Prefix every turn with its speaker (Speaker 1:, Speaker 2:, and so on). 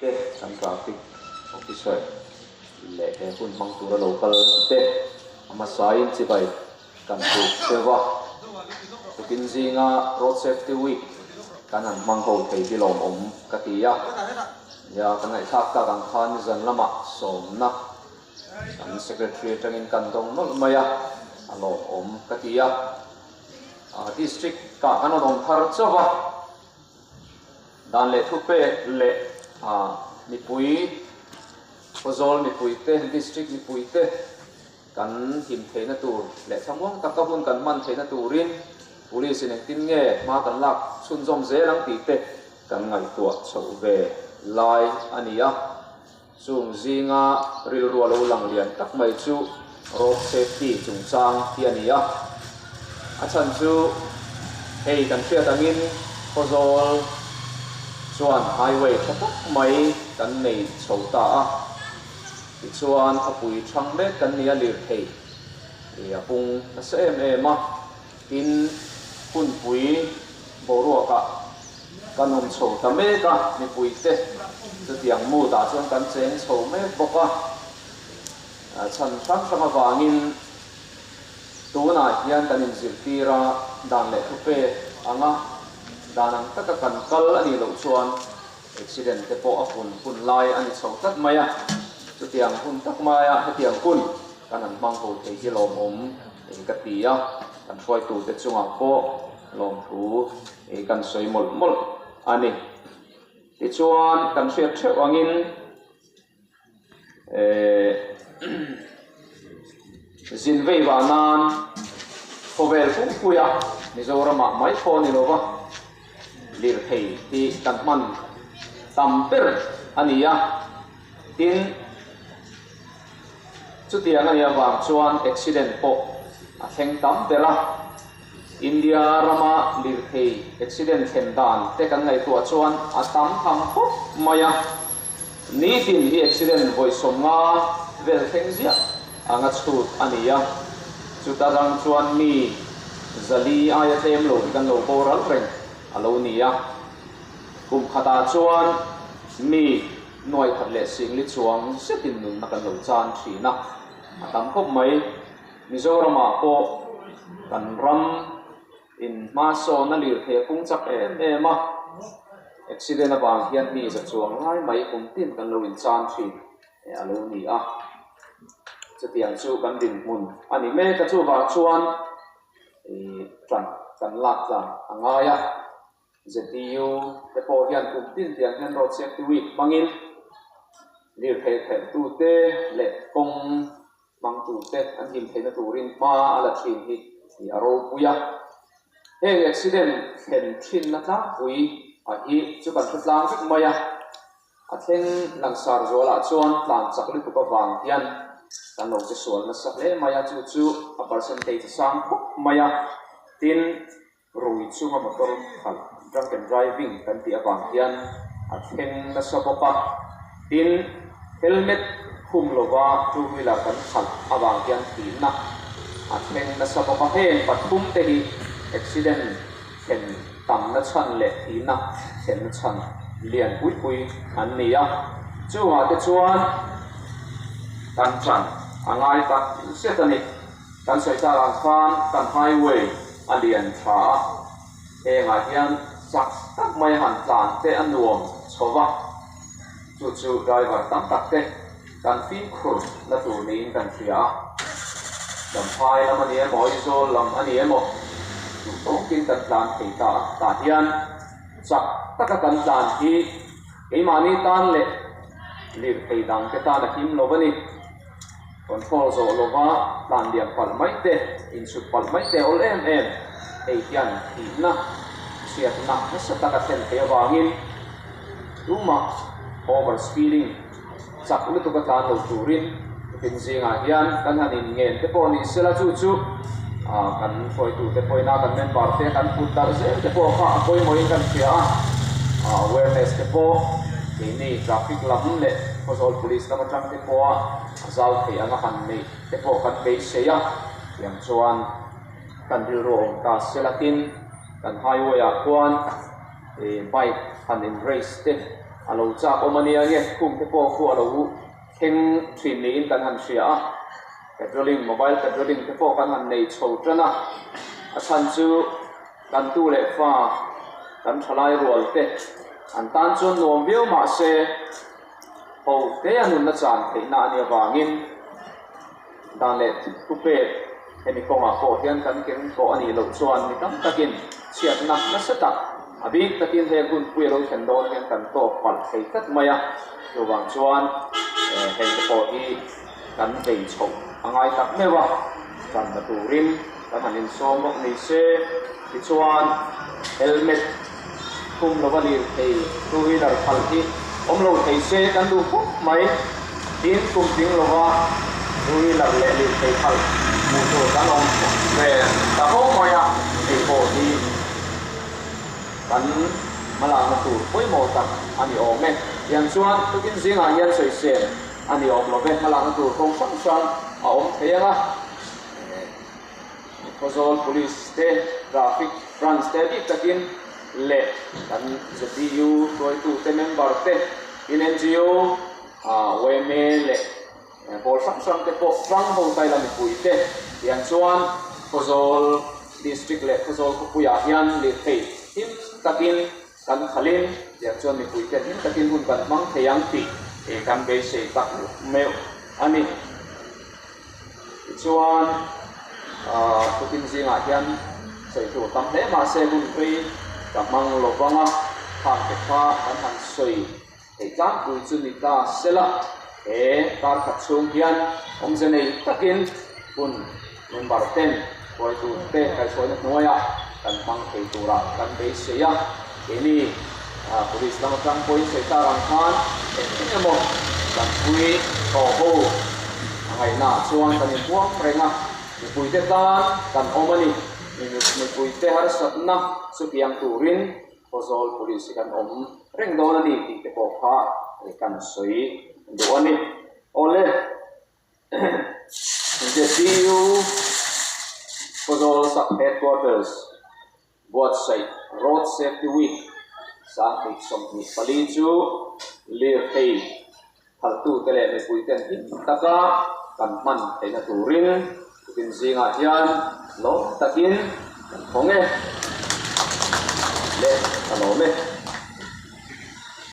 Speaker 1: Te kan traffic officer leh he hun hmang tura lo kal te a hmasain chibai kan tuk deuh a, tukin zinga road safety week kan han hmang ho thei hi lawmawm ka ti a, nia kan ngaihthlak tak ang khan nizan lamah sawmna kan secretary atangin kan dawng nawlh mai a, a lawmawm ka ti a, district ah kan rawn awm thar chauh a. Dan leh thupek leh mipui, Khawzawl mipuite, District mipuite kan him theihna tur leh thlamuang taka hun kan hman theihna turin Police in engtin nge hma kan lak chhunzawm zel ang tih te kan ngaihtuah chhoh ve lai a ni a. Chung zinga rilru a lo lang lian tak mai chu road safety chungchang hi a ni a. A chhan chu hei kan hriat angin Khawzawl chuan highway tha tak mai kan nei chho ta a. Tichuan khawpui thang mek kan ni a lirthei a pung nasa em em a. Tin, hunpui boruakah kan awm chho ta mek a, mipuite chutiang mood-ah chuan kan cheng chho mek bawk a. Chhan hrang hrang avangin tunah hian kan inzirtir a, dan leh thupek anga dan ang taka kan kal a nih loh chuan accident te pawh a hun hun lai a ni chho tlat mai a. Chutiang hun tak maia hetiang hun kan han hmang ho thei hi lawmawm. Eng ka ti a, kan hruaitute chungah pawh lawmthu kan sawi mawlh mawlh a ni. Tichuan, kan hriat theuh angin eh zin vei vah nan khawvel pumpuia Mizoramah mai pawh ni lova lirthei hi kan hman tam ber a ni a, tin, Chutiang a nih avang chuan accident pawh a thleng tam ber a. India rama lirthei accident thlen dan te kan ngaihtuah chuan a tam tham khawp mai a. Nitin hi accident vawi 50 vel thleng ziah anga chhut a ni a. Chuta rang chuan mi 400 aia tlem lo hi kan lo boral reng a lo ni a. Kum khatah chuan mi. Nuai khat leh singli chuang zetin nunna kan lo chan thin a, a tam khawp mai. Mizoramah pawh kan ram in hmasawn a lirthei a pung chak em em a, accident avang hian mi za chuang lai mai kum tin kan lo inchan thin a lo ni a. Chutiang chu kan dinhmun a ni mek a, chuvang chuan ih tan kan lak tlan a ngai a. ZPU te pawh hian kum tin tiang hian road safety week hmangin lirthei khelhtute leh kawng hmangtute an him theihna turin hma a la thin hi tih a ropui a. Heng accident thlen thinna tlangpui a hi chu kan hre tlang vek mai a, a thleng langsar zualah chuan tlan chak lutuk avang hian kan lo che sual nasa hle mai a, chu chu a percentage a sang khawp mai a, tin, Rui chunga motor khalh, drunken driving, kan tih avang hian a thleng nasa bawk a. Tin, helmet khum lova two wheeler kan khalh avang hian thihna a thleng nasa bawk a. Heng pathum te hi accident thlen tamna chhan leh thihna thlenna chhan lian pui pui an ni a. Chungah te chuan kan chan a ngai tak zet a ni. Kan sawi tak ang khan kan highway a lian tha a, hengah hian chak tak mai han tlan te a nuam chho va, chu chu driver tam tak te kan fimkhur la tur niin kan hria a, Champhai lam a ni emaw, Aizawl lam a ni emaw duh tawkin kan tlan thei ta a, tah hian chak taka kan tlan hi keimahni tan leh lirthei dangte tan a him lo a ni. Control zawh lova tlan liam palh mai te, insut palh mai te awl em em hei hian thihna, chhiatna nasa tak a thlen theih avangin tumah over speeding chak lutuk a tlan lo turin tupin zingah hian kan han inngen te pawh ni sela chu chu kan hruaitute pawhin a kan member te kan put darh zel te pawh kha a pawimawhin kan hria a, awareness te pawh keini traffic lam leh Khawzawl Police lam atang te pawha a zau theih anga han neih te pawh kan beisei a, tiang chuan kan rilru a awm ta sela tin kan highway ah khuan ih bike han in race te. a lo chak awm a nia nge khum te pawh khu a lo thleng thin niin kan han hria a, patrolling mobile patrolling te pawh kan han nei chho tan a, a chhan chu kan tu leh fa kan thalai rual te an tan chuan nuam viau mah se ho te a nunna chan theihna a nih avangin dan leh thupek hemi kawngah pawh hian kan keng tawh a nih loh chuan mi tam takin chhiatna nasa tak a bik takin heng hunpui a lo thlen dawn hian kan tawk palh thei tlat mai a, chuvang chuan heng te pawh hi kan vei chhoh a ngai tak meuh a, tan la turin kan han insawm bawk ni se, tichuan helmet khum lova lirthei two wheeler khalh hi awm lo thei se kan duh khawp mai, tin kum tling lova two wheeler leh lirthei khalh hmuh tur kan awm ve ta fo mai a, hei pawh hi kan hmalakna tur pawimawh tak a ni awm e. Tiang chuan tukin zingah hian sawisel a ni awm lo ve, hmalakna tur kawng hrang hrang a awm thei ang a. Khawzawl Police te, Traffic Branch te bik takin leh kan ZPU hruaitute member te, tin NGO, yma leh pawl hrang hrang te pawh hrang ho taila mipui te tiang chuan Khawzawl District leh Khawzawl khawpuiah hian lirthei him takin kan khalin tiang chuan mipui te him takin hun kan hmang thei ang tih kan beisei tak meuh a ni. Tichuan Putin zingah hian sawi tur tam hle mahse hun hlui ka hmang lo vang a, khang te kha kan han sawi theih tlangpui chu ni ta sela, he kar khat chhung hian awmze nei takin hun member ten hruaitu te kaihhruaina hnuaiah kan hmang thei turah kan beisei a, keini police lam atang pawhin sawi tak ang khan eng eng emaw kan pui tawh ho a ngaihnaah chuan kan inhuam reng a, mipuite tan kan awm a ni, mipuite harsatna chutiang turin Khawzawl police hi kan awm reng dawn a ni tih te pawh kha kan sawi duh a ni. Awle. ZPU Khawzawl Sub Headquarters buatsaih Road Safety Week 2024 chu lirthei phaltute leh mipuiten him taka kan hman theihna turin tukin zingah hian lawm takin kan thawng e leh ka lawm e.